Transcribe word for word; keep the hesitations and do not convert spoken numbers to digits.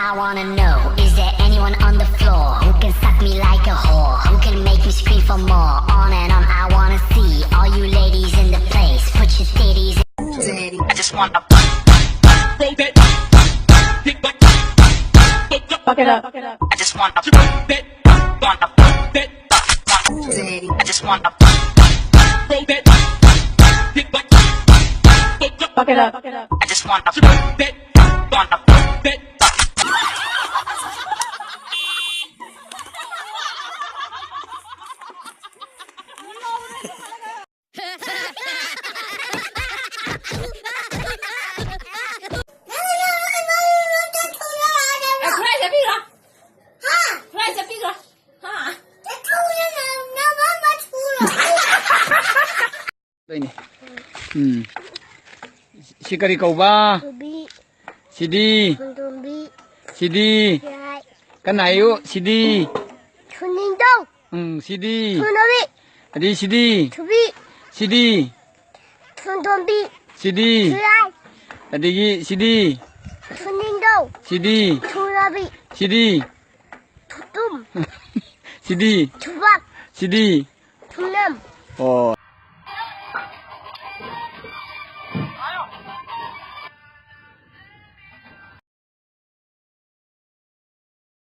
I wanna know, is there anyone on the floor who can suck me like a whore, who can make me scream for more? On and on, I wanna see all you ladies in the place. Put your titties in. I just wanna fuck that, fuck that, fuck that, fuck that, fuck that. Fuck it up. I just wanna fuck that, fuck that, fuck that, fuck that. I just wanna fuck that, fuck that, fuck that, fuck that. Fuck it up. I just wanna fuck that, wanna fuck that, fuck. ꯈꯨꯔꯥꯏ ꯆꯠꯄꯤꯈ꯭ꯔꯣ꯫ ꯈꯨꯔꯥꯏ ꯆꯠꯄꯤꯈ꯭ꯔꯣ꯫ ꯍꯥ? Twenty. ꯎꯝ꯫ ꯁꯤ ꯀꯔꯤ ꯀꯧꯕ? ꯊꯣꯏꯕꯤ꯫ ꯁꯤꯗꯤ? ꯈꯣꯟꯗꯣꯝꯕꯤ꯫ ꯁꯤꯗꯤ? ꯌꯥꯏ꯫ ꯀꯟꯅ ꯍꯥꯏꯌꯨ꯫ ꯁꯤꯗꯤ? ꯊꯨꯅꯤꯡꯊꯧ꯫ ꯎꯝ, ꯁꯤꯗꯤ? ꯊꯨꯅꯕꯤ꯫ ꯑꯗꯤ ꯁꯤꯗꯤ? ꯊꯨꯕꯤ꯫ ꯁꯤꯗꯤ? ꯊꯣꯟꯊꯣꯝꯕꯤ꯫ ꯁꯤꯗꯤ? ꯊꯨꯔꯥꯏ꯫ ꯑꯗꯒꯤ ꯁꯤꯗꯤ? ꯊꯨꯅꯤꯡꯊꯧ꯫ ꯁꯤꯗꯤ? ꯊꯨꯅꯕꯤ꯫ ꯁꯤꯗꯤ? ꯊꯨꯇꯨꯝ꯫ ꯁꯤꯗꯤ? ꯊꯨꯕꯥꯛ꯫ ꯁꯤꯗꯤ? ꯊꯨꯝꯅꯝ꯫ ꯑꯣ꯫